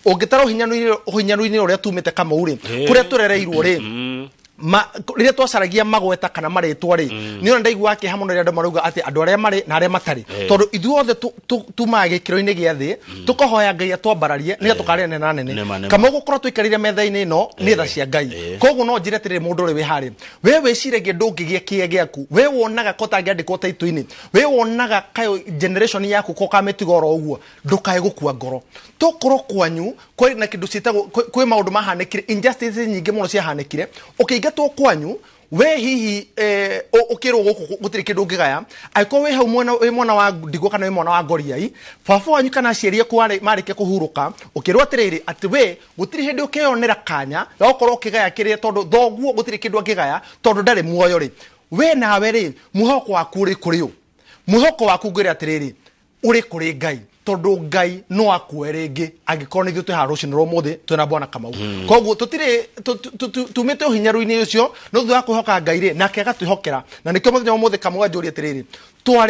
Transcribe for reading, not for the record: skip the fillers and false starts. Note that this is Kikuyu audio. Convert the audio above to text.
Ũngĩtara ũhinyaru-inĩ ũrĩa tumĩte, Kamau rĩ, kũrĩa tũrereirwo rĩ, rĩrĩa twacaragia magweta kana marĩtwa rĩ, nĩ ona ndaigua kĩeha mũno rĩrĩa andũ marauga atĩ andũ arĩa marĩ na arĩa matarĩ, tondũ ithuothe tumaga gĩkĩro-inĩ gĩa thĩ, tũkahoya Ngai atwambararie nĩgetha tũkarĩa nene na nene. Nĩma, nĩma. Kamau, gũkorwo tũikarĩire metha-inĩ ĩno nĩ tha cia Ngai. Koguo no njĩre atĩrĩrĩ, mũndũ ũrĩa wĩ harĩa, we wĩciragia ndũngĩgĩa kĩe gĩaku, we wonaga ko tangĩandĩkwo taitũ-inĩ, we wonaga kayo generation yaku ko kamĩtiga oro ũguo, ndũkae gũkua ngoro. Tokorwo kwanyu kwĩ na kĩndũ ciĩtagwo kwĩ maũndũ mahanĩkire, injustices nyingĩ mũno ciahanĩkire ũkĩingatwo kwanyu, we hihi ũkĩrwo gũkũ gũtirĩ kĩndũ ũngĩgaya. Angĩkorwo wĩ hau mwena, wĩ mwana wa ndigwa kana wĩ mwana wa ngoriai, baba wanyu kana aciari aku marĩkia kũhurũka, ũkĩrwo atĩrĩrĩ atĩ we gũtirĩ hĩndĩ ũkeyonera kanya ga gũkorwo ũkĩgaya kĩrĩa, tondũ thoguo gũtirĩ kĩndũ angĩgaya tondũ ndarĩ muoyo rĩ, we nawe rĩ, mwĩhoko waku ũrĩ kũrĩ ũ? Mwĩhoko waku, ngwĩre atĩrĩrĩ, ũrĩ kũrĩ Ngai, tondũ Ngai no akue rĩngĩ angĩkorwo nĩ ithuĩ twĩ haha rũcinĩ rwa ũmũthĩ twĩna bwana Kamau. Koguo tũtirĩ tumĩte ũhinyaru-inĩ ũcio, no thutha wa kwĩhoka Ngai rĩ, nake agatwĩhokera, na nĩkĩo mũthenya wa ũmũthĩ, Kamau, anjũria atĩrĩrĩ, twarĩ